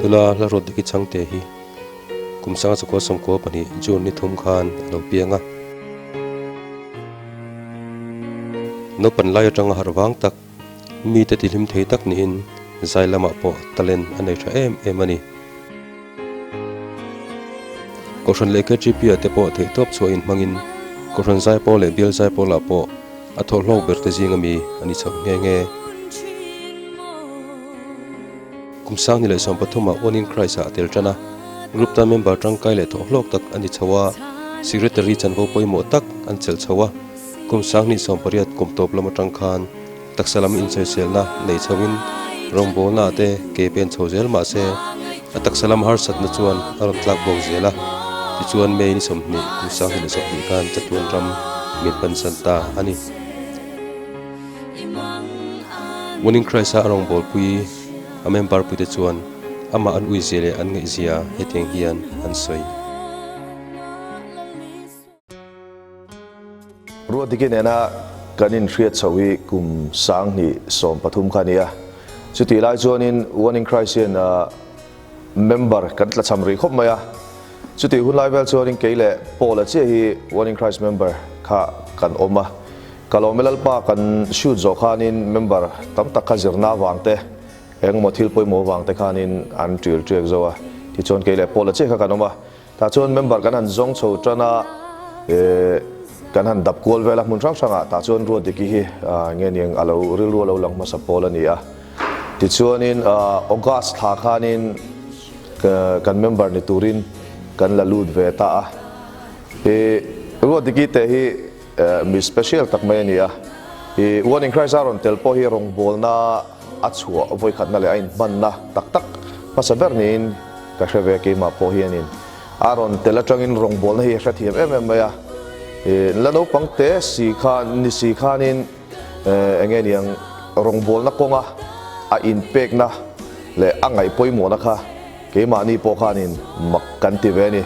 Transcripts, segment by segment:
Nula Lalruatdiki Chhangte hi kum 1992 June ni thum khan a lo piang a. Naupan lai atanga harh vang tak, mite tihlim thei tak niin zai lamah pawh talent a nei tha em em a ni. Kohhran leh KGP ah te pawh theihtawp chhuah inhmangin Kohhran Zaipawl leh Bial Zaipawlah pawh a thawhhlawk ber te zing ami a ni chho nghe nghe. Kum 2013 ah One in Christ ah a tel tan a, group tan member tangkai leh thawhhlawk tak a ni chho a, secretary chanvo pawimawh tak an chelh chho a, kum 2018 kum tawp lam atang khan Taksa lam insawiselna nei chhoin rawngbawlna te ke pen chho zel mah se a taksa lam harsatna chuan a rawn tlak bawk zel a, tichuan May ni 20 kum 2020 khan chatuan ram min pansan ta a ni. Winning Christ-a a rawngbawlpui a member puite chuan amah an uizia leh an ngaihzia hetiang hian an sawi. Ruatdiki nena kan inhriat chho hi kum 2013 kha a ni a. Chutih lai chuanin One in Christ hian member kan tlachham rih khawp mai a. Chutih hun lai vel chuanin kei leh Paula chiah hi One in Christ member kha kan awm a. Ka lawm e Lalpa kan shoot zawh khanin member tam tak kha zirna avang te, engemaw thil pawimawh avang te khanin an ṭil ṭiak zo a. Tichuan kei leh Paula chiah kha kan awm a. Tah chuan member kan han zawng chho tan a, kan han dap kual vel a hmun hrang hrangah tah chuan Ruatdiki hi nge niang a lo rilru a lo lang hmasa pawl a ni a. Tichuanin August thla khanin kan member ni turin kan la lut ve ta a. Ruatdiki te hi mi special tak mai a ni a. One in Christ a rawn tel pawh hi rawngbawlna a chhuah vawikhatna leh a inhmanna tak tak hmasa ber niin Ka hre ve keimah pawh hianin a rawn tel atangin rawngbawlna hi a hrethiam em em mai a, la naupang te si kha ni si khanin eng nge niang rawngbawlna kawnga a inpekna leh a ngaih pawimawhna kha keimahni pawh khanin mak kan ti ve a ni.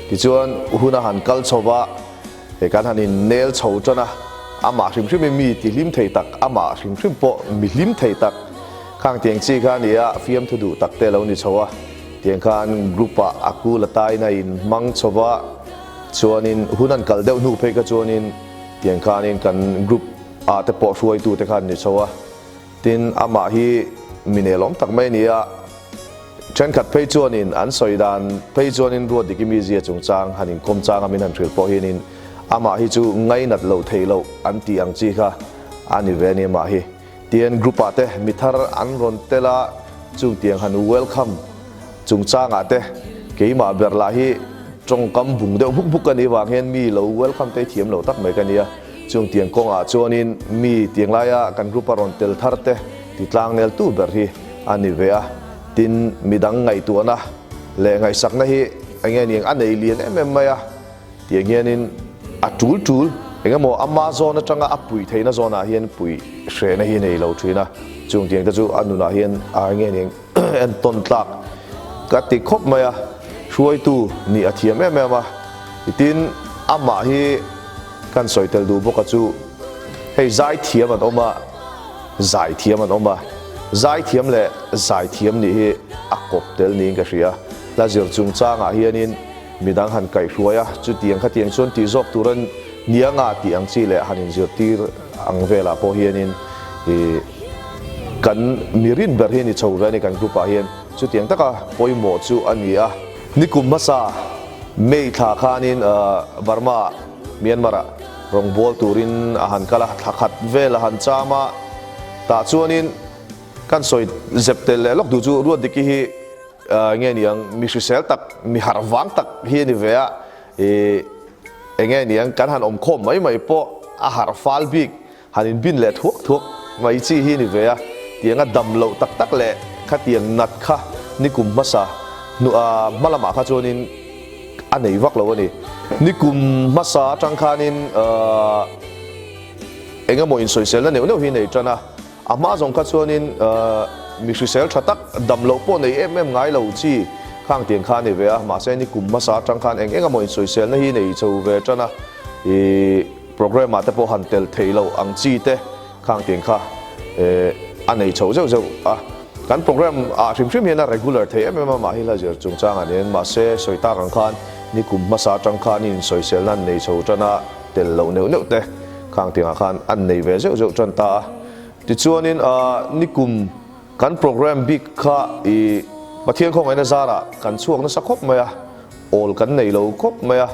Tichuan hun a han kal chho va, he kan han innel chho tan a, amah hrim hrimin mi tihlim thei tak, amah hrim hrim pawh mi hlim thei tak khang tiang chi kha a ni a, fiamthu duh tak te a lo ni chho a, tiang khan group ah a kul a tain a inhmang chho va, chuanin hun an kal deuh hnu phei kha chuanin tiang khanin kan group ah te pawh hruaitu te khan ni chho a. Tin, amah hi mi nelawm tak mai a ni a, thenkhat phei chuanin an sawi dan phei chuanin Ruatdiki mizia chungchang han inkawm changa min han hrilh pawh hianin amah hi chu ngainat loh theih loh an tih ang chi kha a ni ve a ni amah hi. Tian group ah te mi thar an rawn tel a, chungtiang han welcome chungchangah te keimah ber lah hi tawngkam bung deuh hmuk hmuk ka nih vang hian mi lo welcome te hi thiam lo tak mai ka ni a. Chung tiang kawngah chuanin mi tiang laia kan group a rawn tel thar te ti tlang neltu ber hi a ni ve a, tin midang ngaihtuahna leh ngaihsakna hi eng nge niang a nei lian em em mai a, tiang hianin a tul tul eng emaw ama zawn atanga a pui theihna zawnah hian pui hrehna hi nei lo thin a, chung tiang te chu a nunah hian a eng nge niang entawn tlak ka ti khawp mai a, hruaitu nih a thiam em em a, tin amah hi. Kan sawi tel duh bawk a chu hei zaithiam an awm a, zaithiam an awm a, zaithiam leh zaithiam nih hi a kawp tel niin ka hria. Hla zir chungchangah hianin midang han kaihhruai a, chutiang khatiang chuan tih zawk tur a nia nga tih ang chi leh han inzirtir ang velah pawh hianin ih kan mi rin ber hi a ni chho ve a ni kan group ah hian. Chutiang taka pawimawh chu a ni a. Nikum hmasa May thla khanin Burma, Myanmar-ah rawngbâwl turin a han kal a, thla khat vel a han cham a, tah chuanin kan sawi zep tel leh lawk duh chu Ruatdiki hi nge niang mi hrisel tak, mi harh vang tak hi a ni ve a, ih enge niang kan han awm khawm mai mai pawh a harh fal bik Han inbin leh thuak thuak mai chi hi ni ve a, tianga dam loh tak tak leh khatiang nat kha nikum hmasa hnu a hma lamah kha chuanin a nei vak lo a ni. Nikum hmasa atang khanin eng emaw insawiselna neuh neuh hi nei tan a, a hma zawng kha chuanin mi hrisel tha tak dam loh pawh nei em em ngai lo chi khang tiang kha a ni ve a, mahse nikum hmasa atang khan eng eng emaw insawiselna hi nei chho ve tan a, ih. Programme ah te pawh han tel theih loh ang chi te khang tiang kha a nei chho zeuh zeuh a. Kan program ah hrim hrim hian a regular thei em em a, mahni hla zir chungchang ah nen mahse sawi tak ang khan nikum hmasa atang khan in sawiselna an nei chho tan a, tel loh neuh neuh te khang tiangah khan an nei ve zeuh zeuh tan ta a. Tichuanin nikum kan program bik kha i Pathian khawngaihna zarah kan chhuak nasa khawp mai a, awl kan nei lo khawp mai a.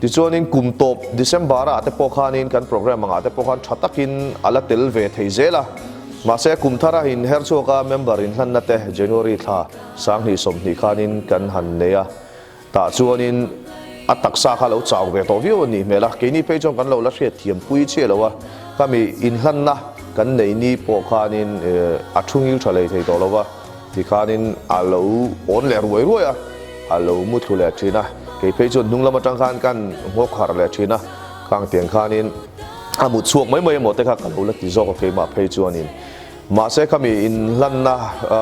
Tichuanin kum tawp December ah te pawh khanin kan program angah te pawh khan tha takin a la tel ve thei zel a. Mahse kum thar a in her chhuak a member inhlanna te January thla 2020 khanin kan han nei a. Tah chuanin a taksa kha lo chau ve tawh viau a nih hmel a, keini phei chuan kan lo la hriat thiam pui chiah lo a, khami inhlanna kan nei ni pawh khanin a thu ngil tha lei thei tawh lo va, tikhanin a lo awn leh ruai ruai a, a lo mu thlu leh thin a, kei phei chuan hnung lam atang khan kan nghawk harh leh thin a, khang tiang khanin a mut chhuak mai mai emaw te kha ka lo la ti zawk a keimah phei chuanin. Mahse khami inhlanna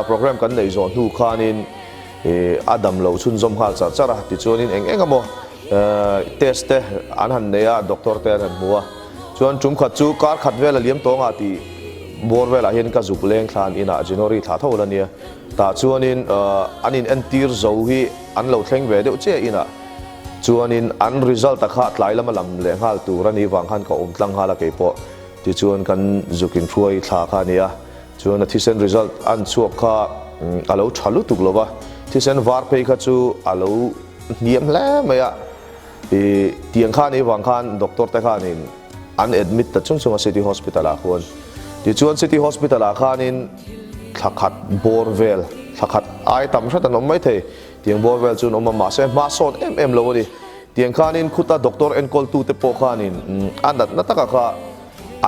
program kan neih zawh hnu khanin A dam lo chhunzawm nghal char char a, tichuanin eng eng emaw test te an han nei a, doctor te an han hmu a. Chuan tum khat chu kar khat vel a liam tawng ah tih bawr velah hian ka zuk leng thlan inah January thla tho la nia. Tah chuanin an in entir zo hi an lo thleng ve deuh chiah inah. Chuanin an result a kha tlai lama lam leh nghal tur a nih vang khan ka awm tlang nghal a keipawh. Tichuan kan zuk inhruai thla kha a ni a. Chuan a thisen result an chhuak kha a lo tha lutuk lo va, thisen var phei kha chu a lo hniam hle mai a, i tiang kha anih vang khan doctor te khanin an admit ta chung chung a city hospital ah khuan. Tichuan city hospital ah khanin thla khat bawr vel, thla khat ai tam hret an awm mai thei, tiang bawr vel chu an awm a, mahse hma sawn em em lo a ni. Tiang khanin khuta doctor enkawl tu te pawh khanin a natna taka kha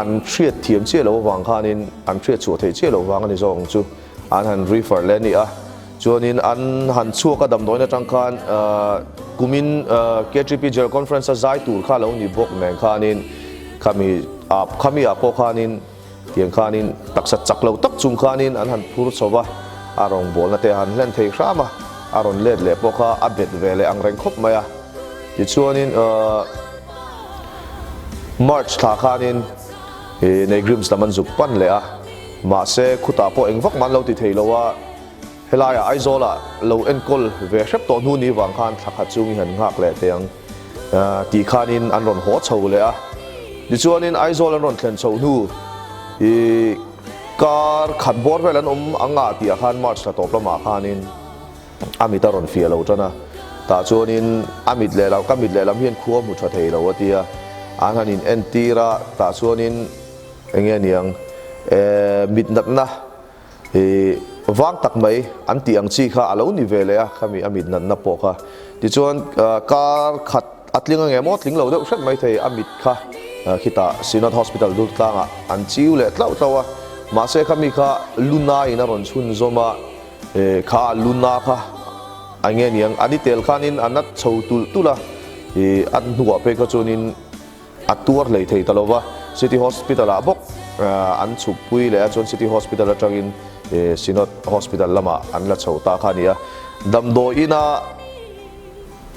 An hriat thiam chiah loh avang khanin an hriat chhuah theih chiah loh vang a ni zawk ang chu. An han refer leh a ni a. Chuanin an han chhuak a damdawiin atang khan kumin KTP General Conference a zai tur kha lo ni bawk nen khanin khami ah khami ah pawh khanin tiang khanin taksa chak lo tak chung khanin an han phur chho va, a rawngbawlna te a han hlen thei hram a, a rawn let leh pawh kha a bet ve leh ang reng khawp mai a. Tichuanin. March thla khanin Negrims lam an zuk pan leh a, mahse khutah pawh eng vak man lo ti thei lo a, helaiah Aizawlah lo enkawl ve hrep tawh hnu ni vang khan thla khat chung i han nghak leh teh ang tih khanin an rawn haw chho leh a. Tichuanin Aizawl an rawn thlen chho hnu i kar khat bawr vel an awm ang ah tih ah khan March thla tawp lamah khanin, A mit a rawn fiah lo tan a, tah chuanin a mit lehlam, ka mit lehlam hian khua hmu tha thei lo a ti a, an han in entir a, tah chuanin eng nge niang eh mit natna ih vang tak mai an tih ang chi kha a lo ni ve leh a, khami a mit natna pawh kha. Tichuan kar khat a tling ange maw tling lo deuh hret mai thei a mit kha khitah Synod Hospital Durtlangah an chiu leh tlauh tlauh a, mahse khami kha Luna in a rawn chhunzawm a, Kha Luna kha a nge niang a ni tel khanin a nat chho tulh tulh a, ih a hnuah phei kha chuanin a tuar hlei thei ta lo va, City Hospital ah bawk an chhuk pui leh a, chuan City Hospital atangin Synod Hospital lamah an la chho ta kha a ni a, damdawi ina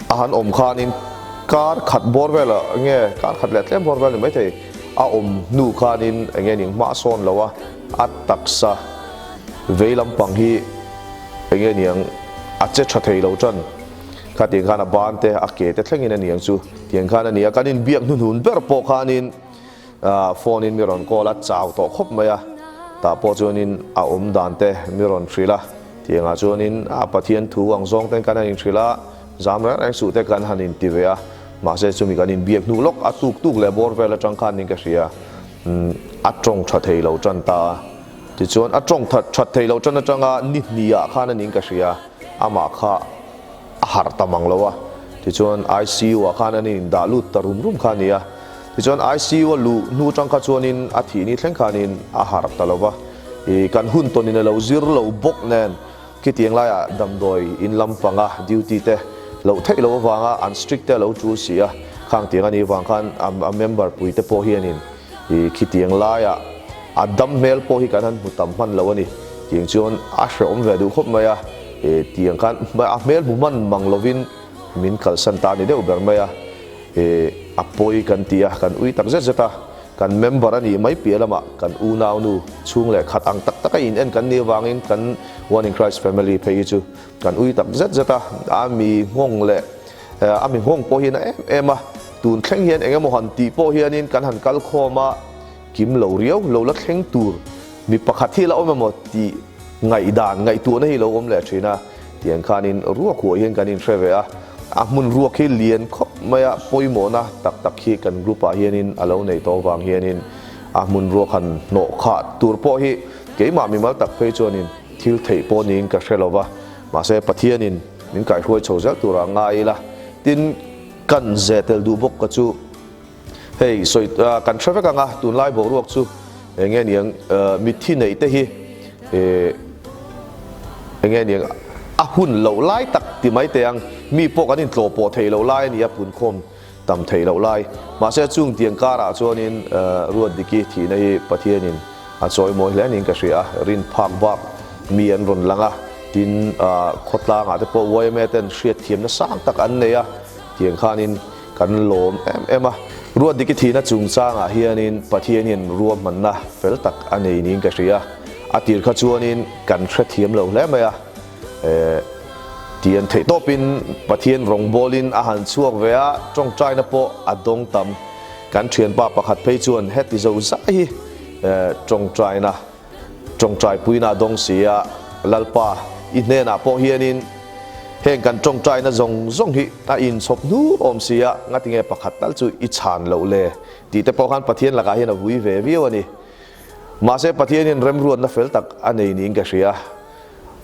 A han awm khanin kar khat bawr vel ah nge kar khat leh tlem bawr vel ni maithei a awm hnu khanin eng nge ning hma a sawn lo a, a taksa vei lampang hi eng nge niang a che tha thei lo tan kha tiang khan a ban te a ke te thlengin a niang chu tiang khan a ni a, kan inbiak hnuhnun ber pawh khanin Phone in mi rawn call a, chau tawh khawp mai a, tah pawh chuanin a awm dan te mi rawn hrilh a, tiangah chuanin a Pathian thu ang zawng ten kan han inhrilh a, zam reng reng suh te kan han inti ve a, mahse chumi kan inbiak hnu lawk a tuk tuk leh bawr vel atang khan in ka hria, a tawng tha thei lo tan ta a, tichuan a tawng that thei lo tan atanga ni hnih ah khan a ning ka hria, amah kha. A harh ta mang lo a, tichuan ICU ah khan an indah lut ta rum rum kha a ni a. Tichuan ICU a luh hnu tang kha chuanin a thih ni thleng khanin a harh ta lo va, ih kan hun tawnin a lo zir lo bawk nen khitiang laiah damdawi in lampanga duty te loh theih loh avanga an strict te a lo tul si a, khang tiang a nih vang khan a member pui te pawh hianin ih khitiang laiah a dam hmel pawh hi kan han hmu tam hman lo a ni. Tiang chuan a hrehawm ve duh khawp mai a. E tiang khan a hmel hmu hman mang lovin min kalsan ta a ni deuh ber mai a, e a pawi kan ti a, kan ui tak zet zet a. Kan member a nih mai piah lamah kan unaunu chhung leh khat ang tak taka in en kan nih avangin kan One in Christ family phei hi chu kan ui tak zet zet a, a mi nghawng leh a mi nghawng pawh hian a em em a, tun thleng hian eng emaw han tih pawh hianin kan han kal khawm a, kim lo riau lo la thleng tur mi pakhat hi la awm emaw tih ngaihdan ngaihtuahna hi lo awm leh thin a, tiang khanin ruak huah hian kan inhre ve a, a hmun ruak hi lian khawp mai a, pawimawhna tak tak hi kan group ah hianin a lo nei tawh avang hianin a hmun ruak han hnawh khah tur pawh hi keimah mimal tak phei chuanin thil theih pawh niin ka hre lo va, mahse Pathianin min kaihruai chho zel turah ngai ila, tin kan ze tel duh bawk ka chu. Hei sawi kan hre vek ang a, tunlai boruak chu eng nge niang mitthi neih te hi eng nge niang a hun loh lai tak ti mai teh ang, mi pawh kan intlawh pawh theih loh lai a ni a, punkhawm tam theih loh lai. Mahse chung tiang karah chuanin Ruatdiki thihna hi Pathianin a chawimawi hle niin ka hria a, rin phak bak mi an rawn lang a, tin khawtlangah te pawh yma ten hriatthiamna sang tak an nei a, tiang khanin Kan lawm em em a. Ruatdiki thihna chungchangah hianin Pathian hian ruahmanna fel tak a nei niin ka hria. A tir kha chuanin kan hrethiam lo hle mai a. Tian theih tawpin Pathian rawngbawlin a han chhuak ve a, tawngtaina pawh a dawng tam. Kan thianpa pakhat phei chuan heti zo zai hi tawngtaina Tawngtaipuina a dawng si a, Lalpa, i hnenah pawh hianin heng kan tawngtaina zawng zawng hi a inchhawp hnur awm si a, ngatinge pakhat tal chu i chhan loh le? tih te pawh khan Pathian lakah hian a vui ve viau a ni. Mahse Pathian hian remruatna fel tak a nei niin ka hria.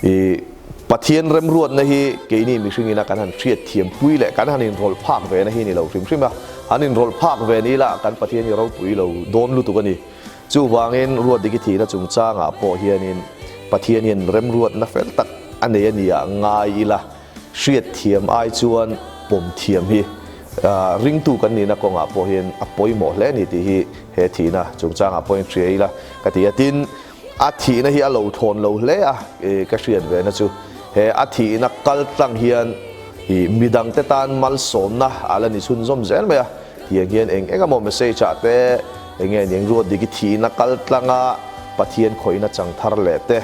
I Pathian remruatna hi keini mihringina kan han hriat thiampui leh kan han inrawlh phak ve na hi ni lo hrim hrim a, han inrawlh phak ve ni ila kan Pathian hi ropui lo dawn lutuk a ni. Chuvangin Ruatdiki thihna chungchangah pawh hianin Pathian hian remruatna fel tak a nei a nia ngai ila, hriatthiam ai chuan pawm thiam hi ringtu kan nihna kawngah pawh hian a pawimawh hle a ni tih hi he thihna chungchangah pawhin hria ila ka ti a. Tin, a thihna hi a lo thawn lo hle a, ka hriat vena chu he a thihna kal tlang hian midangte tan malsawmna a la ni chhunzawm zel mai a. Tiang hian eng eng emaw message ah te eng nge eng ruat dik i thihna kal tlang a Pathian khawihna chang thar leh te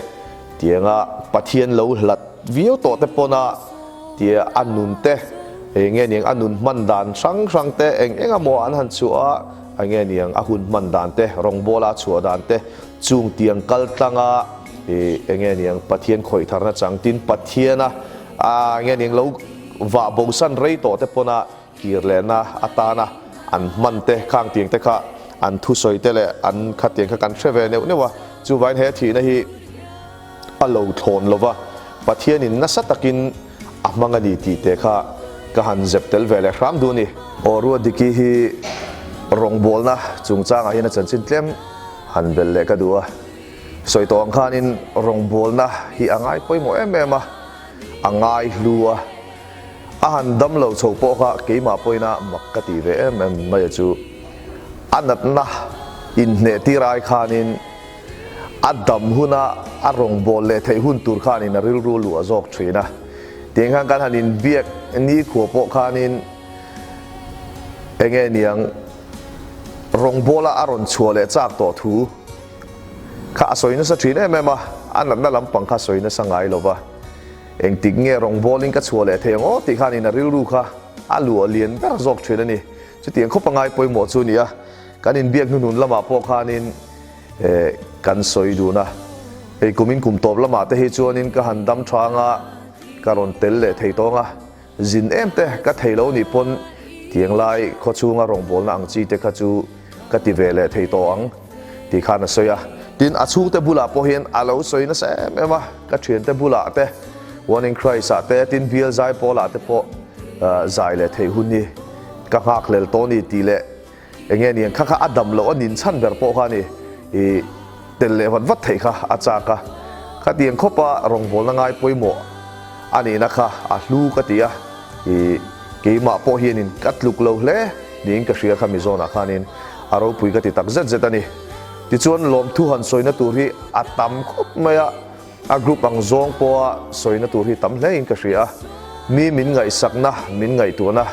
tianga Pathian lo hlat viau tawh te pawn a tia a nun te eng nge niang a nun hman dan hrang hrang te eng eng emaw an han chhuah a eng nge niang a hun hman dan te rawngbawl a chhuah dan te chung tiang kal tlang a eng nge niang Pathian khawih tharna chang tin Pathian a eng nge niang lo vah bosan rei tawh te pawn a Kir lehna atana an hman te, khang tiang te kha an thusawi te leh an khatiang kha kan hre ve neuh neuh a, chuvain he thihna hi a lo thlawn lo va, Pathianin nasa takin a hmang a ni tih te kha ka han zep tel ve leh hram duh a ni. Aw Ruatdiki hi rawngbawlna chungchangah hian a chanchin tlem han belh leh ka duh a, sawi tawh ang khanin rawngbawlna hi a ngai pawimawh em em a, a ngai hlu a. A han dam lo chho pawh kha keimah pawhin a mak ka tih ve em em mai a chu. A natna inhneh tir ai khanin a dam huna a rawngbâwl leh theih hun tur khanin a rilru luah zawk thin a. Tiang khan kan han inbiak nikhua pawh khanin enge niang rawngbâwla a rawn chhuah leh châk tawh thu kha a sawi nasa thin em em a, a natna lampang kha sawi nasa ngai lo va. Engtik nge rawngbawlin ka chhuah leh thei ang aw tih khanin a rilru kha a luah lian ber zawk thin a ni. Chutiang khawp a ngai pawimawh chu a ni a, kan inbiak hnuhnun lamah pawh khanin kan sawi dun a. Hei kumin kum tawp lamah te hi chuanin ka han dam tha anga ka rawn tel leh thei tawng a. Zin em te ka thei lo nih pawn tiang lai khawchhunga rawngbawlna ang chi te kha chu ka ti ve leh thei tawh ang tih khan a sawi a. Tin, a chhungte bulah pawh hian a lo sawi nasa em em a, ka thiante bulah te, One in Christ ah te, tin bial zai pawlah te pawh zai leh theih hun hi ka nghakhlel tawh a ni tih leh Eng nge niang kha kha a dam loh a nin chhan ber pawh kha ni i tel leh vat vat theih kha a chak a, khatiang khawpa rawngbawlna ngai pawimawh a nihna kha a hlu ka ti a, i keimah pawh hianin ka tluk lo hle niin ka hria kha mi zawnah khanin a ropui ka ti tak zet zet a ni. Tichuan lawmthu han sawina tur hi a tam khawp mai a. A group ang zawng pawha sawina tur hi tam hlein ka hria a, mi min ngaihsakna, min ngaihtuahna,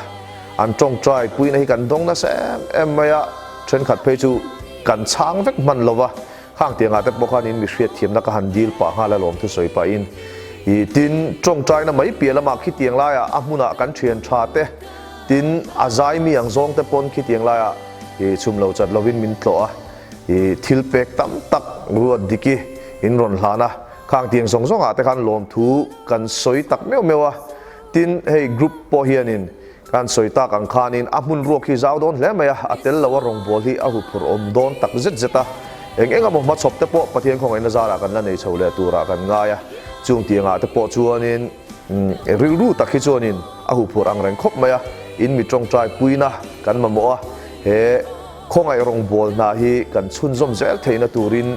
an tawngtai puina hi kan dawng nasa em em mai a, thenkhat phei chu kan chhang vek hman lo va, khang tiangah te pawh khan in mi hriatthiamna ka han dil pah nghal a lawm thusawi pahin ih tin tawngtaina mai piah lamah khitiang laiah a hmunah kan thian tha te tin a zai mi ang zawng te pawn khitiang laiah ih chhum lo chat lovin min tlawh a ih thil pek tam tak ruat diki in rawn hlan a khang tiang zawng zawngah te khan lawmthu kan sawi tak meuh meuh a tin hei group pawh hianin Kan sawi tak ang khanin a hmun ruak hi zau dawn hle mai a, a tel lo a rawngbâwl hi a huphurh awm dawn tak zet zet a. Eng eng emaw hmachhawp te pawh Pathian khawngaihna zarah kan la nei chho leh turah kan ngai a, chung tiangah te pawh chuanin rilru tak hi chuanin a huphurh ang reng khawp mai a, in mi tawngtai puina kan mamawh a, he khawngaih rawngbâwl hna hi kan chhunzawm zel theihna turin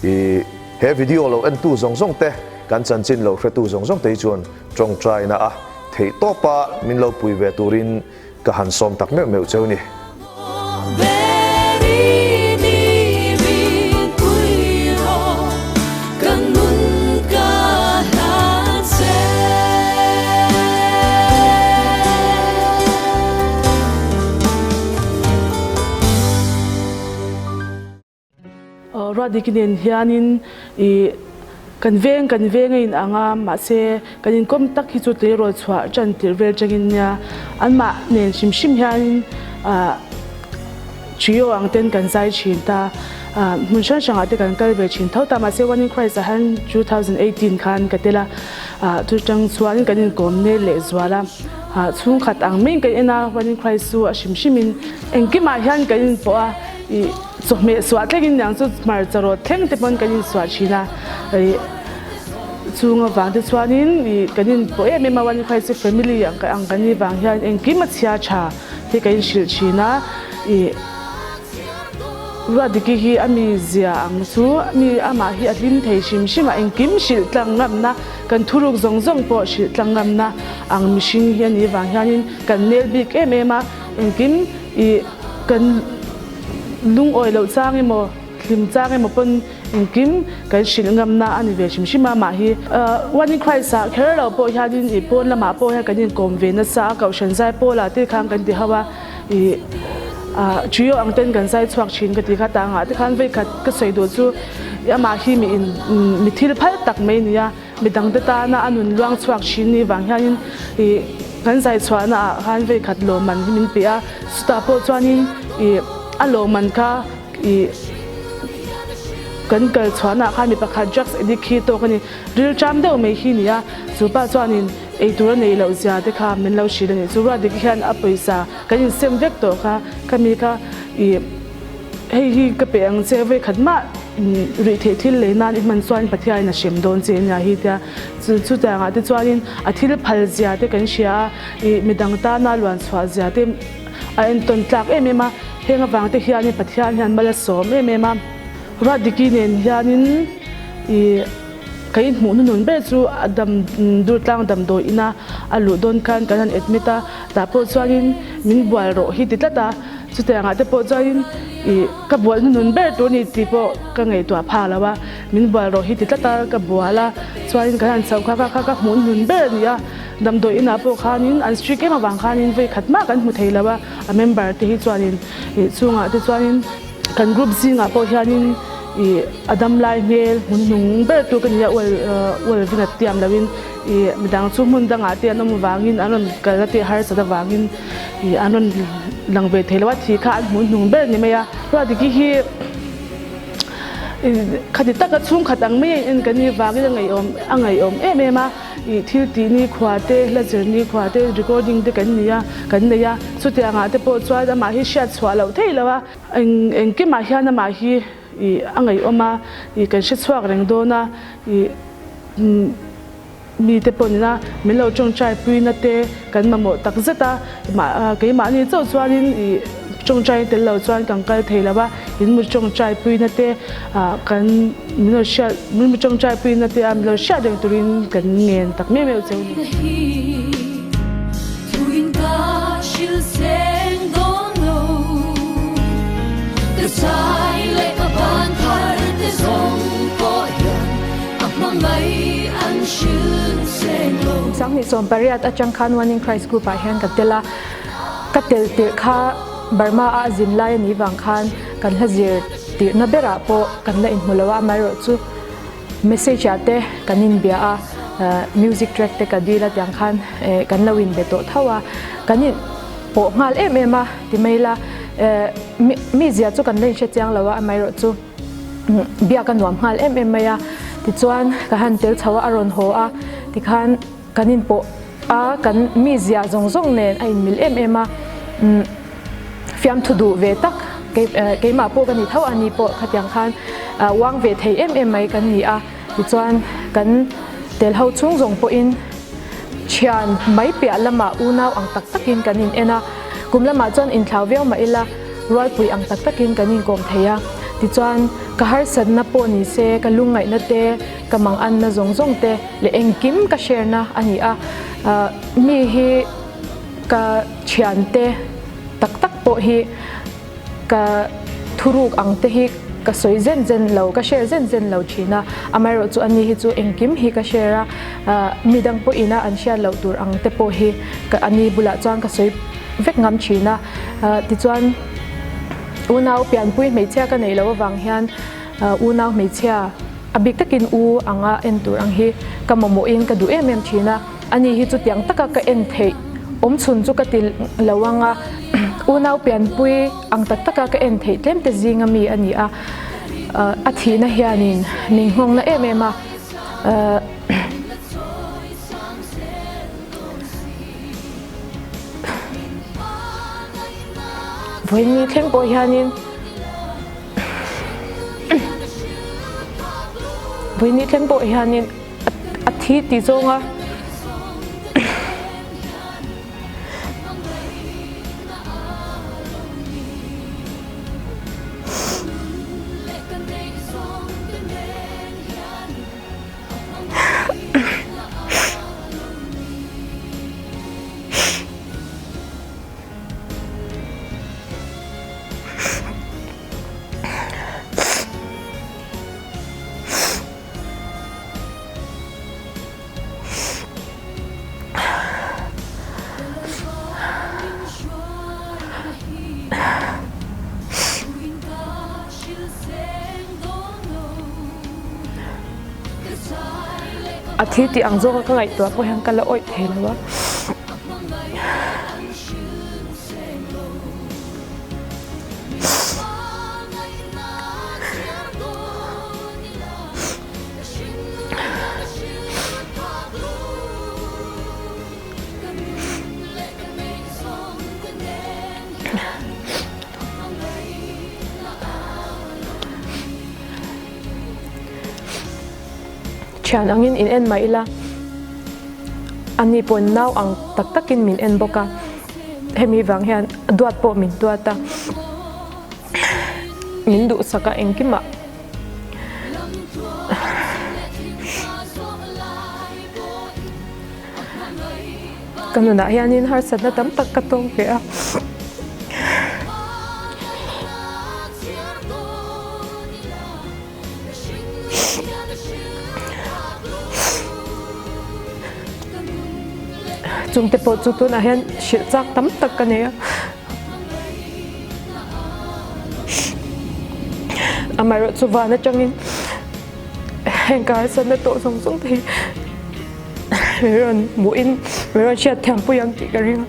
i he video lo entu zawng zawng te, kan chanchin lo hretu zawng zawng te hi chuan tawngtaina a. Theih tawpa min lo pui ve turin ka han sawm tak meuh meuh cheu ni. Ruatdiki nen hianin ih kan veng kan veng a inang a, mahse kan inkawm tak hi chu tleirawl chhuah tan tirh vel tangin nia anmah nen hrim hrim hianin ah trio ang ten kan zai thin ta, ah hmun hrang hrangah te kan kal ve thin tho ta, mahse One in Christ ah hian 2018 khan ka tel a, ah chu tang chuanin kan inkawm nel leh zual a, ah chhungkhat ang maiin kan en a One in Christ chu a hrim hrimin engkimah hian kan inpawh a. Ih chawhmeh suah thlengin niang chu hmarcha rawt thleng te pawn kan insuah thin a, ih chung avang te chuanin ih kan inpawh em em a, one Christ family ang ang kan nih vang hian engkim a chhia tha hi kan inhrilh thin a, ih Ruatdiki hi a mi zia ang chu mi amah hi a hlim thei hrim hrim a, engkim hrilh tlang ngamna kan thuruk zawng zawng pawh hrilh tlang ngamna ang mihring hi a nih vang hianin kan nel bik em em a, engkim ih Kan lungawi loh chang emaw, hlim chang emaw pawn engkim kan hrilh ngamna a ni ve hrim hrim a, mah hi One in Christ ah kher lo pawh hianin ih pawn lamah pawh hian kan inkawm ve nasa a, Kohhran zai pawlah te khan kan ti ho a, ih trio ang ten kan zai chhuak thin ka ti kha tangah te khan vei khat ka sawi duh chu amah hi mi in mi thil phal tak mai a ni a. Midangte tana a nun luang chhuak thin ni vang hianin ih kan zai chhuahna ah khan vei khat lawmman hi min pe a, chutah pawh chuanin ih a lawmman kha ih kan kal chhuahna ah khan mi pakhat drugs addict hi tawk a ni, rilṭam deuh mai hi ni a, chu pa chuanin eitur a neih loh zia te kha min lo hrilh a ni, chu ruat dik hian a pawisa kan insem vek tawh kha, khami kha ih. Hei hi ka pe ang che, vawi khat mah ruih theih thil lei nan i hman chuan Pathiain a hrem dawn che nia hi tia. Chu chutiangah te chuanin a thil phal zia te kan hria a, ih midang tana luan chhuah zia te a entawn tlak em em a, heng avang te hianin Pathian hian mal a sawm em em a. Ruatdiki nen hianin ih ka inhmuh hnunun ber chu a dam Durtlang damdawi ina a luh dawn khan kan han admit a, tah pawh chuanin min bual rawh hi ti tlat a. Chutiangah te pawh chuanin ih ka bual hnunun ber tur ni tih pawh ka ngaihtuah phak lo a, min bual rawh hi ti tlat a ka bual a, chuanin kan han chhoh kha kha ka hmuh hnun ber a ni a, damdawi inah pawh khanin an strict em avang khanin vawi khat mah kan hmu thei lo a, a member te hi chuanin ih chungah te chuanin kan group zingah pawh hianin ih a damlai hmel hmun hnung ber tur ka ni a ual ual vin a tiam loin ih midang chu hmun dangah te an awm avangin an rawn kal na te harsat avangin ih an rawn lang ve thei lo a, thi kha an hmuh hnung ber ni mai a. Ruatdiki hi khati taka chhungkhat ang mai a in en kan nih vangin a ngaihawm a ngaihawm em em a, ih thil tih ni khua te, hla zir ni khua te, recording te kan ni a, kan nei a, chutiangah te pawh chuan amah hi hriat chhuah loh theih lo a, eng engkimah hian amah hi ih a ngaihawm a, ih kan hre chhuak reng dawn a, ih Mite pawnina min lo tawngtai puina te kan mamawh tak zet a, keimahni chauh chuanin ih tawngtai tel lo chuan kan kal thei lo a, in mu tawngtai puina te kan min lo hriat min mu tawngtai puina te a min lo hriat reng turin kan ngen tak meuh meuh cheu a ni. 28 atang khan One in Christ group ah hian ka tel a, ka tel tirh kha Burma a a zin lai a nih vang khan kan hla zir. tirhna berah pawh kan la inhmu lo a, amaherawhchu message ah te kan inbia a, music track te ka dil a tiang khan kan lo inbe tawh tho a, kan in pawh nghal em em a ti mai ila mi zia chu kan la inhre chiang lo a, amaherawhchu biak a nuam nghal em em mai a, tichuan ka han tel chho a, a rawn haw a tikhan. Kan inpawh a, kan mizia zawng zawng nen a inmil em em a, umm fiamthu duh ve tak keimah pawh ka ni tho a ni pawh khatiang khan uang ve thei em em mai kan ni a, tichuan kan tel ho chhung zawng pawhin thian mai piah lamah unau ang tak takin kan in en a, kum lamah chuan inthlau viau mah ila rualpui ang tak takin kan inkawm thei a, tichuan ka harsatna pawh ni se ka lungngaihna te ka manganna zawng zawng te leh engkim ka share na a ni a, mi hi ka thiante tak tak pawh hi ka thuruk ang te hi ka sawi zen zen lo, ka share zen zen lo thin a, amaherawh chu ani hi chu engkim hi ka share a, midang pawh ina an hriat loh tur ang te pawh hi ka ani bulah chuan ka sawi vek ngam thin a, tichuan unau pianpui hmeichhia ka neih loh avang hian unau hmeichhia A bik takin u anga en tur ang hi ka mamawhin ka duh em em thin a, ani hi chutiang taka ka en theih awm chhun chu ka ti lo ang a, unau pianpui ang tak taka ka en theih tlem te zinga mi a ni a, a thihna hianin min nghawngna em em a. Vawiin thleng pawh hianin. Vawiin thleng pawh hianin a thi tih zawng a. A thil tih ang zawka ka ngaihtuah pawh hian ka la awih thei lo a. Thian angin in en mah ila ani pawhin nau ang tak takin min en bawk a, hemi vang hian duat pawh min duat a, min duhsak a engkimah. Ka nunah hianin harsatna tam tak ka tawng ve a. Chungte pawh chu tunah hian hrilh chak tam tak ka nei a. Amaherawh chu van atangin heng ka harsatna tawh zawng zawng te hi min rawn hmuhin min rawn hriat thiam pui ang tih ka ring a.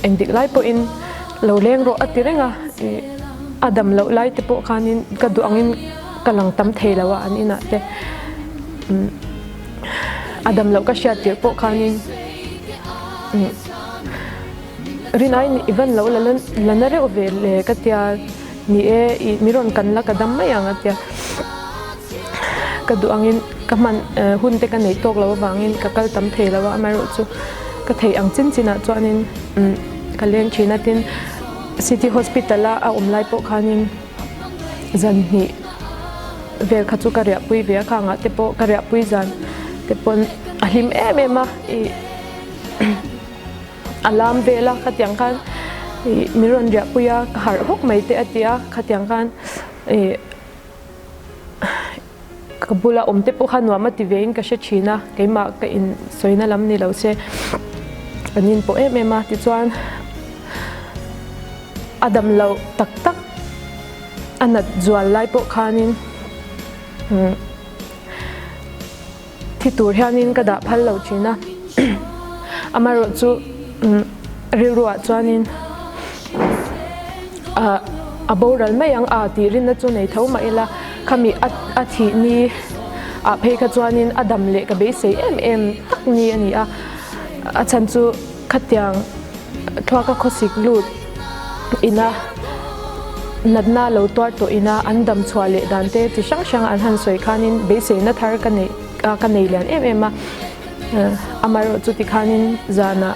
Engdik lai pawhin lo leng rawh a ti reng a, a dam loh lai te pawh khanin ka duh angin ka lang tam thei lo a an inah te a dam loh ka hriat tirh pawh khanin. Rinai i van lo la la na reuh ve le ka tia ni e ih mi rawn kan la ka dam mai ang a tia ka duh angin ka hman hun te ka neih tawk lo avangin ka kal tam thei lo a amaherawh chu ka theih ang chin chin ah chuanin ka leng thin a tin city hospital a a awm lai pawh khanin zan hnih vel kha chu ka riahpui ve a khangah te pawh ka riahpui zan te pawn a hlim em em a ih. A lam vel a khatiang khan ih min rawn riahpui a ka harh hawk mai te a ti a khatiang khan ih. Ka bula awm te pawh kha nuam a ti ve in ka hre thin a, keimah ka in sawina lam ni lo se kan in pawh em em a, tichuan a dam loh tak tak a nat zual lai pawh khanin Thi tur hianin ka dah phal lo thin a, amaherawhchu rilruah chuanin a boral mai ang a tih rinna chu nei tho mah ila khami a thih ni ah phei kha chuanin a dam leh ka beisei em em tak ni a ni a, a chhan chu khatiang Thluaka khawsik lut ina natna lo tuar tawh ina an dam chhuah leh dan te chi hrang hrang an han sawi khanin beiseina thar ka neih ka nei lian em em a, amaherawh chu tikhanin zanah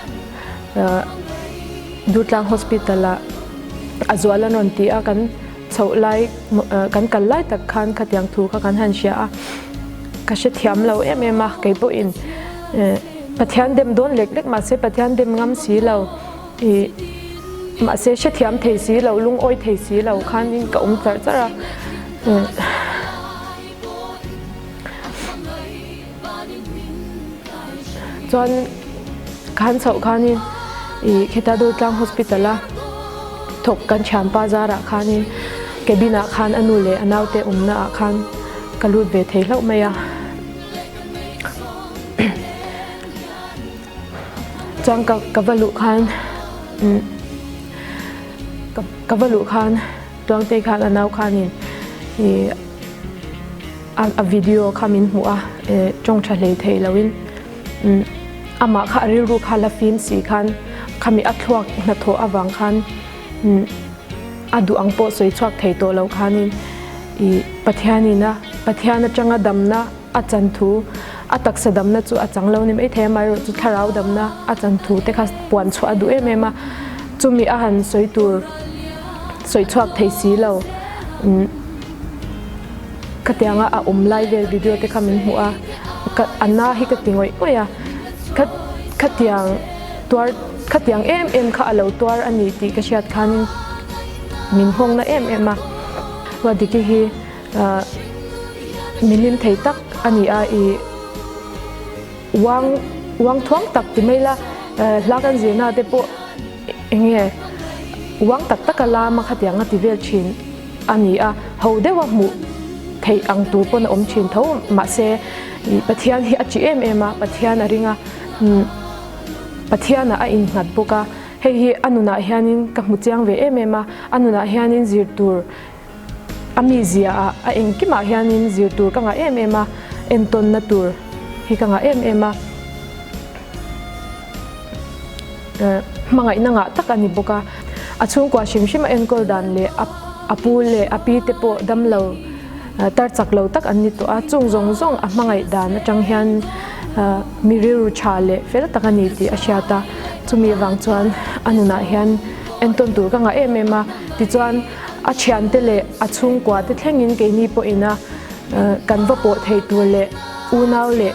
Durtlang Hospital ah a zual an rawn ti a kan chhoh lai kan kal lai tak khan khatiang thu kha kan han hria a, ka hrethiam lo em em a keipawhin. Pathian dem dawn lek lek mahse Pathian dem ngam si lo ih mahse hrethiam thei si lo lungawi thei si lo khanin ka awm char char a chuan ka han chhoh khanin ih khita Durtlang hospital a thawk kan thianpa zarah khanin cabin ah khan a nu leh a naute awmna ah khan ka lut ve thei hlauh mai a. Chuan ka ka va luh khan ka ka va luh khan Tuangtei khan a nau khanin ih a a video kha min hmuh a eh tawng tha hlei thei loin amah kha a rilru kha la fim si khan khami a thluak hnathawh avang khan a duh ang pawh sawi chhuak thei tawh lo khanin ih Pathianin a Pathian atanga damna a chan thu a taksa damna chu a chang lo ni maithei a amaherawhchu thlarau damna a chan thu te kha puan chhuah a duh em em a chumi a han sawi tur sawi chhuak thei si lo khatianga a awm lai vel video te kha min hmuh a ka a na hi ka ti ngawih ngawih a khatiang tuar khatiang em em kha a lo tuar a ni tih ka hriat khanin min nghawng na em em a Ruatdiki hi mi hlim thei tak a ni a ih uang uang thuang tak ti mai la hla kan zirna te pawh eng nge uang tak tak a lam a khatiang a ti vel thin a ni a ho deuh a hmuh theih ang tur pawn a awm thin tho mahse ih Pathian hi a chi em em a Pathian a ring a. Pathianah a innghat bawk a, hei hi a nunah hianin ka hmu chiang ve em em a, a nunah hianin zir tur a mizia ah a engkimah hianin zir tur ka ngah em em a, entawnna tur hi ka ngah em em a, hmangaihna ngah tak a ni bawk a, a chhungkua hrim hrim a enkawl dan leh a pu leh a pi te pawh damlo. Tar chak lo tak an ni tawh a, chung zawng zawng a hmangaih dan atang hian mi rilru tha leh fel tak a ni tih a hriat a, chumi avang chuan a nunah hian entawn tur ka ngah em em a, tichuan a thiante leh a chhungkua te thlengin keini pawhin a kan va pawh thei tur leh unau leh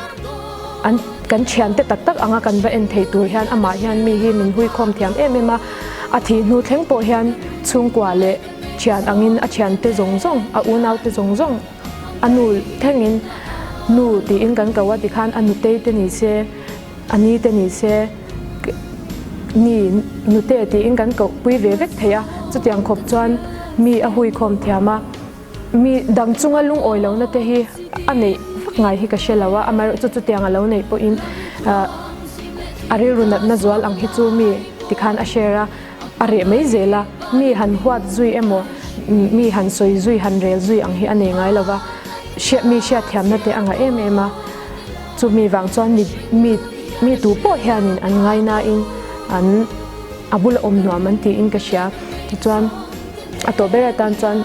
an kan thiante tak tak anga kan va en thei tur hian amah hian mi hi min huikhawm thiam em em a, a thih hnu thleng pawh hian chhungkua leh. Thian angin a thiante zawng zawng, a unaute zawng zawng, a nu thlengin nu tiin kan ko a tikhan a nutei te ni se, a ni te ni se, ni nute tiin kan koh pui ve vek thei a, chutiang khawp chuan mi a huikhawm thiam a, mi dang chunga lungawi lohna te hi a neih vak ngai hi ka hre lo a, amaherawhchu chu chutiang a lo neih pawhin a rilru natna zual ang hi chu mi tikhan a share a. A reh mai zel a, mi han huat zui emaw, mi han sawi zui, han rel zui ang hi a nei ngai lo va, hriat mi hriatthiamna te a ngah em em a, chumi vang chuan mi mi mi tu pawh hianin an ngainain an a bula awm nuam an tiin ka hria. Tichuan a tawh ber atan chuan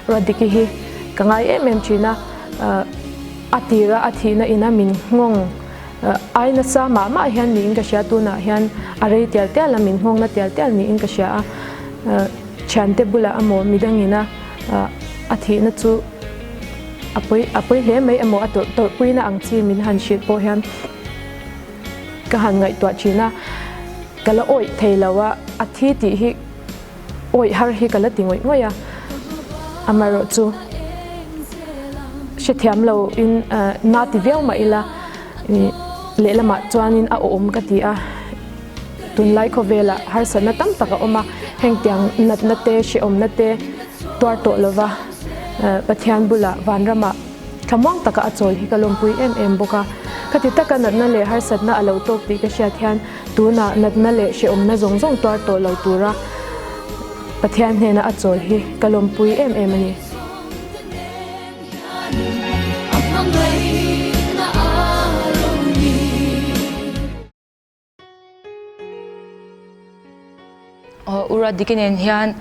Ruatdiki hi ka ngai em em thin a, a tira a thihna ina min nghawng Ai nasa mah mah hian niin ka hria, tunah hian a rei tial tial a, min nghawngna tial tial niin ka hria a, thiante bulah emaw midangina a thihna chu a pawi a pawi hle mai emaw a tawrh tawrhpuina ang chi min han hrilh pawh hian ka han ngaihtuah thin a, ka la awih thei lo a, a thi tih hi Awih har hi ka la ti ngawih ngawih a, amaherawhchu. hrethiam lo in na ti viau mah ila lehlamah chuanin a awm ka ti a, tunlai khawvelah harsatna tam tak a awm a, hengtiang natna te hrehawmna te tuar tawh lova Pathian bulah vanramah thlamuang taka a chawl hi ka lawmpui em em bawk a, khati taka natna leh harsatna a lo tawk tih ka hriat hian tunah natna leh hrehawmna zawng zawng tuar tawh lo tura Pathian hnena a chawl hi ka lawmpui em em a ni. Ura Diki nen hian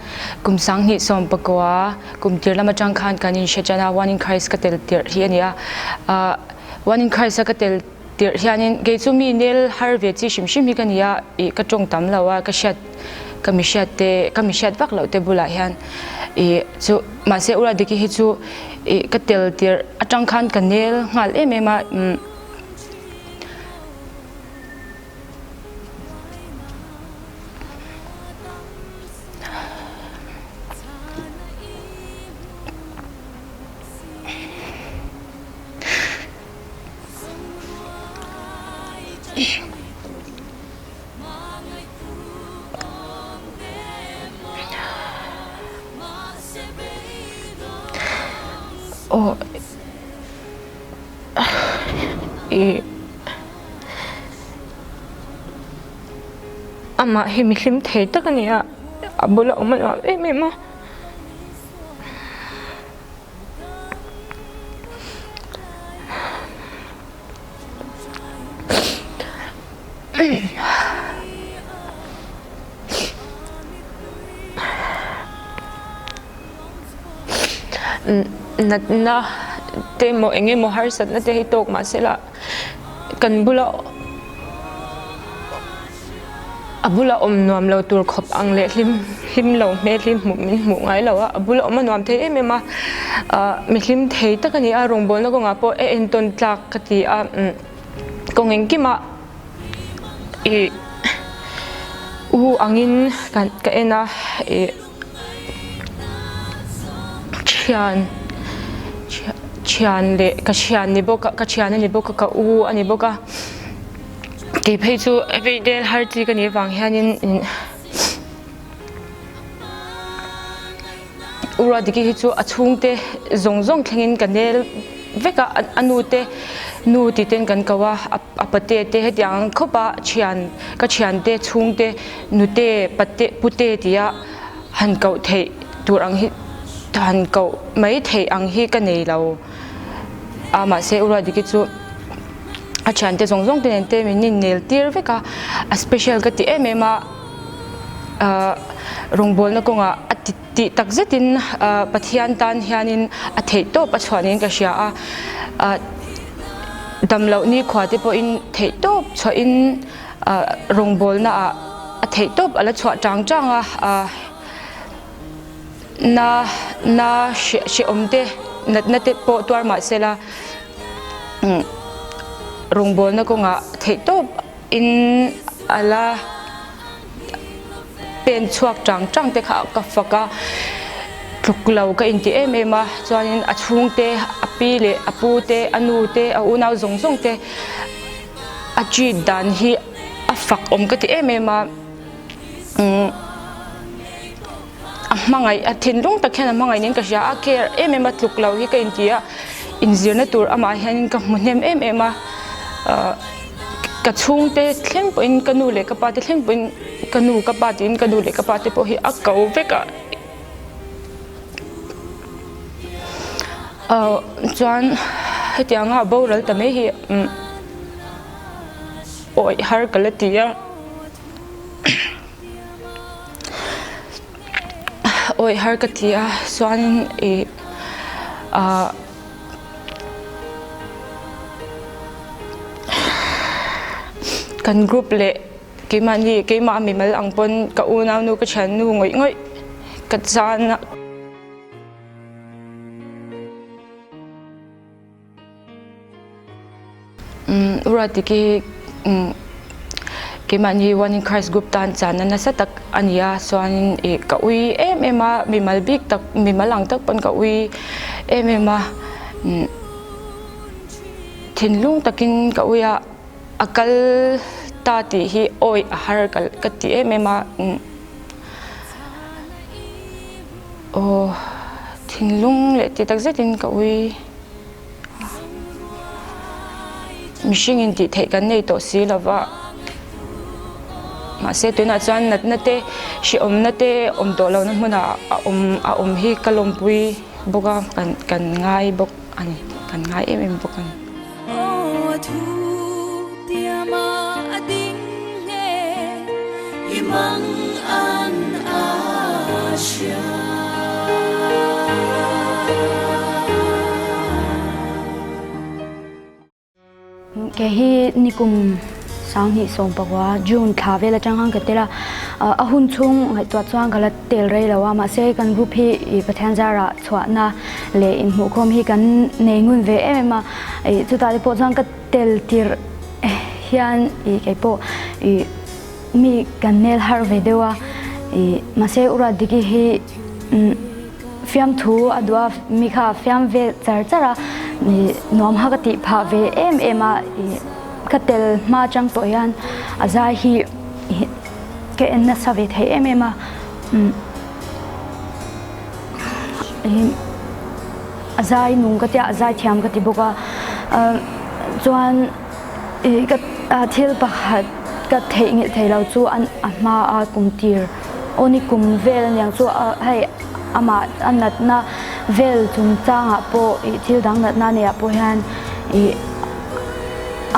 kum 2019 kum tir lam atang khan kan inhre tan a, One in Christ ka tel tirh hi a ni a. One in Christ a ka tel tirh hianin kei chu mi nel har ve chi hrim hrim hi ka ni a, ih ka tawng tam lo a, ka hriat ka mi hriat te ka mi hriat vak loh te bulah hian ih chu mahse Ura Diki hi chu ih ka tel tirh atang khan ka nel nghal em em a. Aw ih amah hi mi hlim thei tak a ni a, a bula awm a nuam em em a. Natna te emaw eng emaw harsatna te hi tawk mahsela kan bula A bula awm nuam lo tur khawp ang leh hlim hlim lo hmel hi hmuh min hmuh ngai lo a, a bula awm a nuam thei em em a, ah mi hlim thei tak a ni a, rawngbawlna kawngah pawh a entawn tlak ka ti a, umm kawng engkimah ih u angin kan ka en a ih thian thian leh ka thian ni bawk a ka thian a ni bawk a ka u a ni bawk a. Kei phei chu everyday har chi ka nih avang hianin U Ruatdiki hi chu a chhungte zawng zawng thlengin ka nel vek a, a nu te nu tih ten kan ko a, a pate te hetiang ang khawp a thian ka thiante chhungte nute pate pute tia han koh theih tur ang hi han koh mai theih ang hi ka nei lo a mahse U Ruatdiki chu. A thiante zawng zawng te nen te min innel tir vek a, a special ka ti em em a, ahh rawngbawlna kawngah a ti tih tak zetin ahh Pathian tan hianin a theih tawp a chhuah niin ka hria a, ahh damloh nikhua te pawhin theih tawp chhuahin ahh rawngbawlna ah a theih tawp a la chhuah chang chang a, ahh. Na na hrehawm te natna te pawh tuar mah sela rawngbawlna kawngah theihtawp in a la pen chhuak chang chang te kha ka fak a, tluk lo ka inti em em a, chuanin a chhungte a pi leh a pu te a nu te a unau zawng zawng te a treat dan hi a fak awm ka ti em em a. A hmangaih a thinlung tak hian a hmangaih niin ka hria a, care em em a tluk lo hi ka inti a, inzirna tur amah hianin ka hmu hnem em em a, ka chhungte thleng pawhin ka nu leh ka pa te thleng pawhin ka nu ka pa tiin ka nu leh ka pa te pawh hi a ko vek a, chuan hetianga a boral ta mai hi awih har ka la ti a. Awih har ka ti a chuanin ih ah kan group leh keimahni keimah mimal ang pawn ka unaunu ka thiannu ngawih ngawih ka zan a. Ruatdiki keimahni One in Christ group tan chana nasa tak a ni a, chuanin ih ka ui em em a, mimal bik tak mimal ang tak pawn ka ui em em a. Thinlung takin ka ui a, a kal ta tih hi awi a har ka ti em em a. Aw, thinlung leh ti tak zetin ka ui a. Mihring in tih theih kan nei tawh si lo va. Mahse tunah chuan natna te, hrehawmna te awm tawh lohna hmunah a awm a awm hi ka lawmpui bawk a, kan kan ngai bawk a ni, kan ngai em em bawk a ni. Kei hi nikum 2019 June thla vel atang khan ka tel a, a hun chhung ngaihtuah chuan ka la tel rei lo a, mahse kan group hi Pathian zarah chhuahna leh inhmuhkhawm hi kan nei ngun ve em em a, chutah te pawh chuan ka tel tirh hian kei pawh mi kan nel harh ve deuh a, mahse Uradiki hi Fiamthu a duh a, mi kha a fiam ve char char a, nuam ha ka tih phah ve em em a, ka tel hma atang tawh hian a zai hi ka en nasa ve thei em em a, a zai nung ka tia a zai thiam ka ti bawk a, chuan ka thil pakhat ka theihnghilh thei lo chu a hma a kum tir. Aw ni kum vel aniang chu hei amah a natna vel chungchangah pawh ih thil dang natna neihah pawh hian ih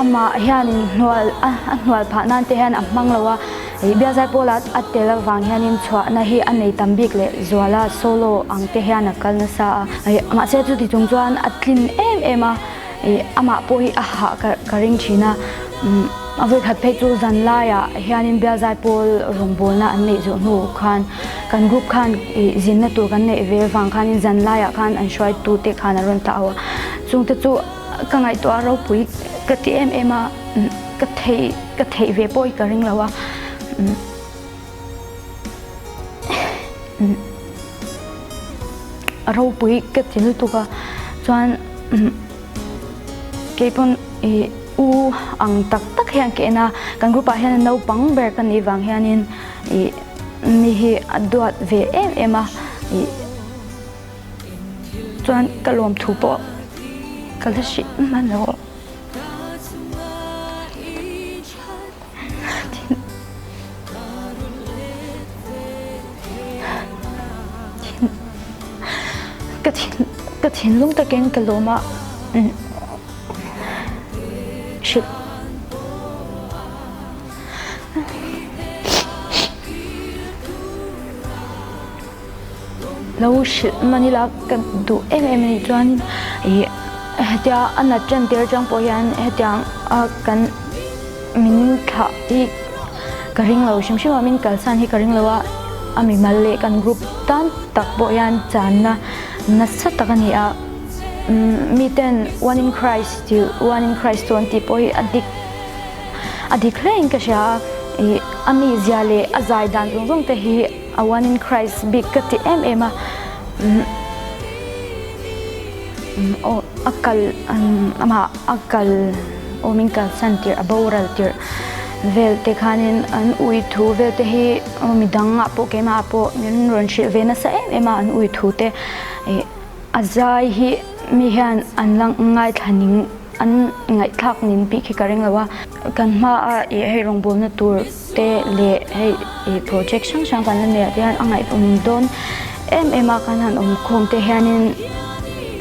amah hianin hnual a hnual phah nan te hian a hmang lo a ih bialzai pawla a tel avang hianin chhuahna hi a nei tam bik leh zual a solo ang te hian a kal nasa a ih mahse chuti chung chuan a tlin em em a. Ih amah pawh hi a hah ka ka ring thin a, umm a vawikhat phei chu zan laiah hianin bialzai pawl rawngbawlna an neih zawh hnu khan kan group khan ih zinna tur kan neih ve vang khanin zan laiah khan an hruaitu te khan an rawn tah a, chungte chu ka ngaihtuah a ropui ka ti em em a, umm ka theih ka theih ve pawh hi ka ring lo a, umm. A ropui ka ti lutuk a chuan keipawn ih u ang tak tak hian ka en a kan group ah hian naupang ber ka nih vang hianin ih mi hi a duat ve em em a ih chuan ka lawmthu pawh ka la hrih hman lo. Ka thin ka thinlung takin ka lawm a hrilh. Lo hrilh man ila ka duh em em a nih chuan ih hetia a nat tan tir atang pawh hian hetiang a kan min thlah hi ka ring lo hrim hrim a min kalsan hi ka ring lo a a mimal leh kan group tan tak pawh hian channa nasa tak a ni a miten one in Christ tih one in Christ chu an tih pawh hi a dik a dik hle in ka hria a ih a mizia leh a zai dan zawng zawng te hi. A one in Christ bik ka ti em em a, aw a kal amah a kal aw min kalsan tirh a boral tirh vel te khanin an ui thu vel te hi midang ah pawh keimah ah pawh min rawn hrilh ve nasa em em a an ui thu te ih a zai hi mi hian an la ngaithla ning. An ngaihthlak nin bik hi ka ring lo a, kan hmaa ih hei rawngbawlna tur te leh hei ih project hrang hrang kan la nei ah te hian a ngaihawm dawn em em a, kan han awm khawm te hianin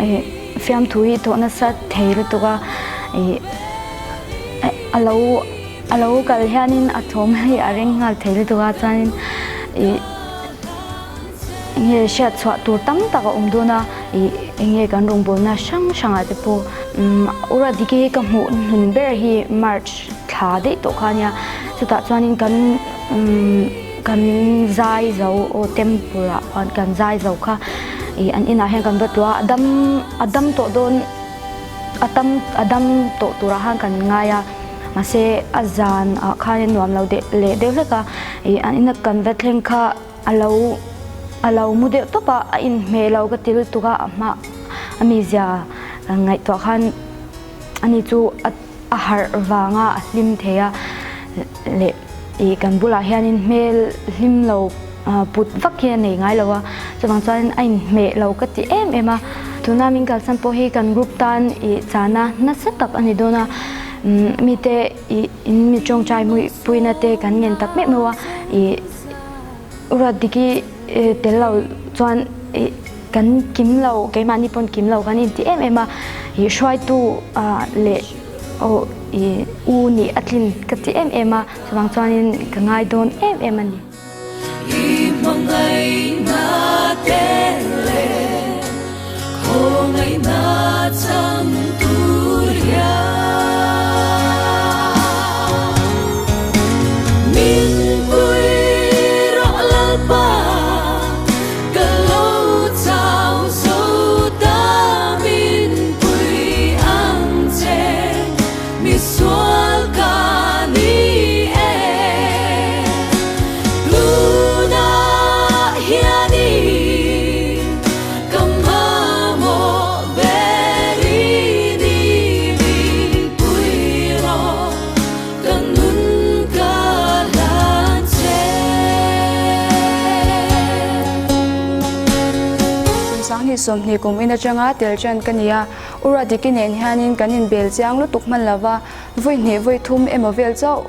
ih fiamthu hi thawh nasa thei lutuk a, ih a lo a lo kal hianin a thawm hi a ring nghal thei lutuk a chuanin ih. Enge hriat chhuah tur tam tak a awm dawn a, ih enge kan rawngbawlna hrang hrangah te pawh Uradiki hi ka hmuh hnun ber hi March thla daih tawh kha ania, chutah chuanin kan kan zai zo aw temple ah khan kan zai zo kha ih an inah hian kan va tluah a, a dam a dam tawh dawn a tam a dam tawh turah khan kan ngai a, mahse a zan ah khanin nuam lo deuh leh deuh hlek a, ih an ina kan va thleng kha. A lo a lo mu deuh tawp a, a inhmeh lo ka ti lutuk a, a hma a mizia kan ngaihtuah khan. ani chu a a harh vanga a hlim thei a leh ih kan bulah hianin hmel hlim lo put vak hi a nei ngai lo a chuvang chuanin a inhmeh lo ka ti em em a tuna min kalsan pawh hi kan group tan ih chana nasa tak a ni dawn a mite ih in mi tawngtai puina te kan ngen tak meuh meuh a ih Ruatdiki tel lo chuan ih kan kim lo keimahni pawn kim lo kan inti em em a ih hruaitu leh aw ih u nih a tlin ka ti em em a chuvang chuanin ka ngai dawn em em a ni. I hmangaihna te leh khawngaihna chang tur hian min pui rawh Lalpa ka lo chau zo ta min pui ang che mi sual ka ni e tunah hianin ka mamawh ber i ni min pui rawh ka nun ka hlan che. Kum 2020 kum in atanga tel ṭan ka ni a, U Radiki nen hianin kan inbel chiang lutuk hman lova, vawi hnih vawi thum emaw vel chauh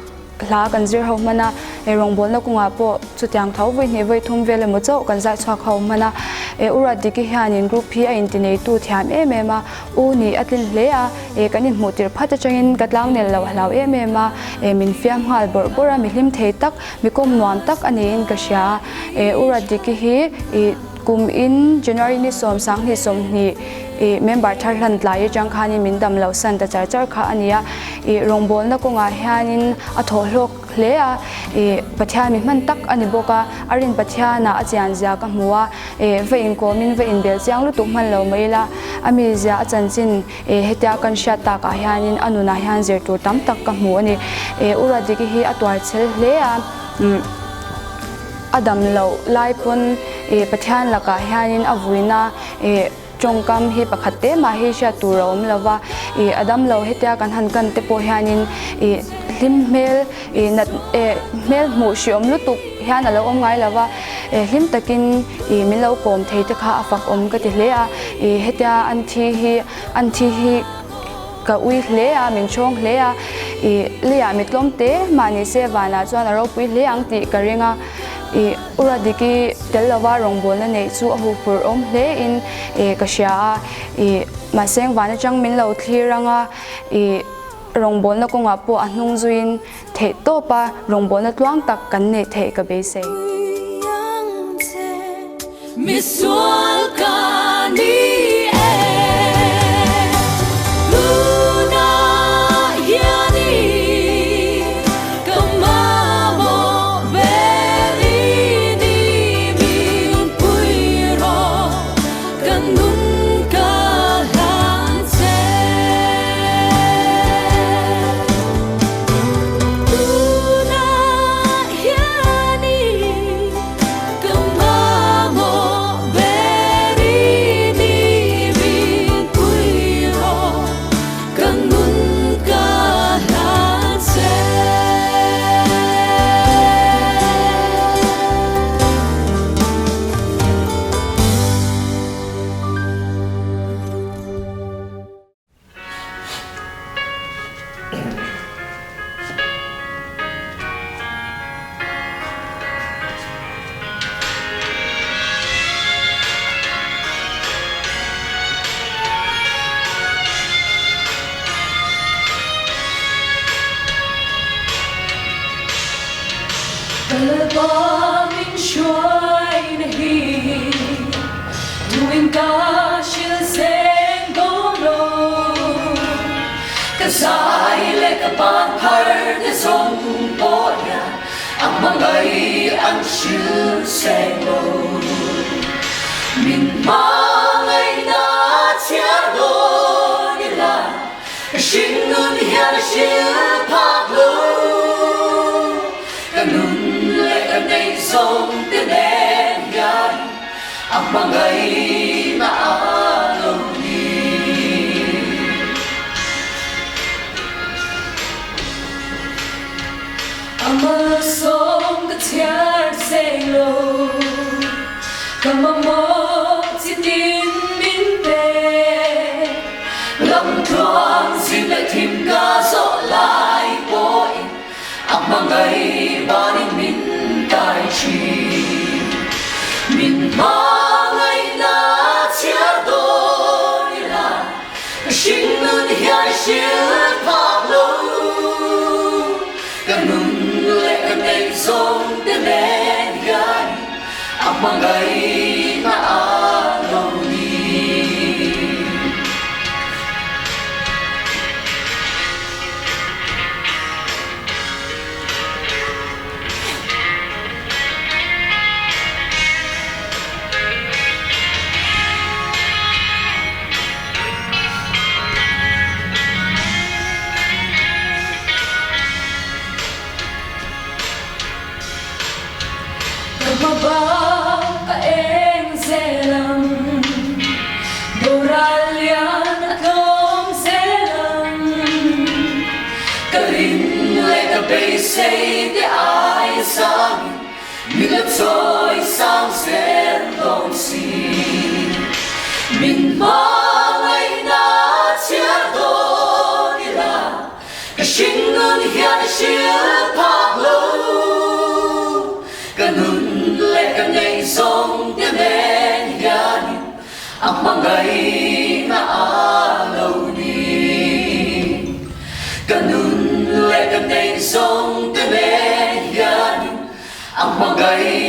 hla kan zir ho hman a, e rawngbawlna kawngah pawh chutiang tho vawi hnih vawi thum vel emaw chauh kan zai chhuak ho hman a, e U Radiki hianin group hi a intineitu thiam em em a, U nih a tlin hle a, e kan inhmuh tirh phat atangin ka tlangnel lo a hlau em em a, e min fiam nghal bawrh bawrh a, mi hlim thei tak, mi kawm nuam tak a niin ka hria a, e U Radiki hi i kum in January ni 10 20 i member thar hlan tlai atang khanin min dam loh san ta char char kha a ni a, i rawngbawlna kawngah hianin a thawh hlawk hle a, i Pathian mi hman tak a ni bawk a, a rin Pathianah a chian zia ka hmu a, e va inkawmin va inbel chiang lutuk hman lo mai ila, a mi zia a chanchin e hetia kan hriat takah hianin a nunah hian zir tur tam tak ka hmu a ni. E U Radiki hi a tuar chhel hle a, umm a dam loh lai pawn e Pathian lakah hianin a vuina e tawngkam hi pakhat te mah hi hriat tur a awm lo va, ih a dam lo hetia kan han kan te pawh hianin ih hlim hmel ih nat eh hmel hmuh hriawm lutuk hian a lo awm ngai lo va, eh hlim takin ih min lo kawm thei te kha a fak awm ka ti hle a, ih hetia an thi hi an thi hi ka ui hle a min chhawng hle a, ih leiah mitlawm te mah ni se vanah chuan a ropui hle ang tih ka ring a, ih. U Radiki tel lova rawngbawlna neih chu a huphurh awm hle in ka hria a, ih mahse van atang min lo thlir anga ih rawngbawlna kawngah pawh a hnung zuiin theih tawp a rawngbawlna tluang tak kan neih theih ka beisei. Misual ka ni e tunah hianin ka mamawh ber i ni min pui rawh ka nun ka hlan che. Tunah hianin ka mamawh ber i ni min pui rawh ka nun ka hlan che. Lalpa min hruaina hi duhin ka hrilh seng dawn lo. Ka zai leh ka pan phar te zawng pawh hian a hmangaih an hrilh seng lo. Min hmangaihna chhiar dawn ila hringnun hian a hrilh phak lo. Ka nun leh ka neih zawng te nen hian a hmangaihna a lo ni. Malsawm ka chhiar seng lo, ka mamawh chitin min pe. Lamtluang zim leh thim ka zawh lai pawhin a hmangaih banin min kai thin. Min hmangaihna chhiar dawn ila, ka hringnun hian hrilh phak lo. Ka nun leh ka neih zawng te nen hian a hmangaihna a lo ni. Ka hma bak ka eng zel ang, boral lian a tlawm zel ang. Ka rin leh ka beisei te ai zangin Min la chawi sang zel dawn si. Min hmangaihna chhiar dawn ila, ka hringnun hian a hril phak lo. Ka nun leh ka neih zawng te nen hianin a hmangaihna a lo ni. Ka nun leh ka neih zawng te nen hianin A hmangaih.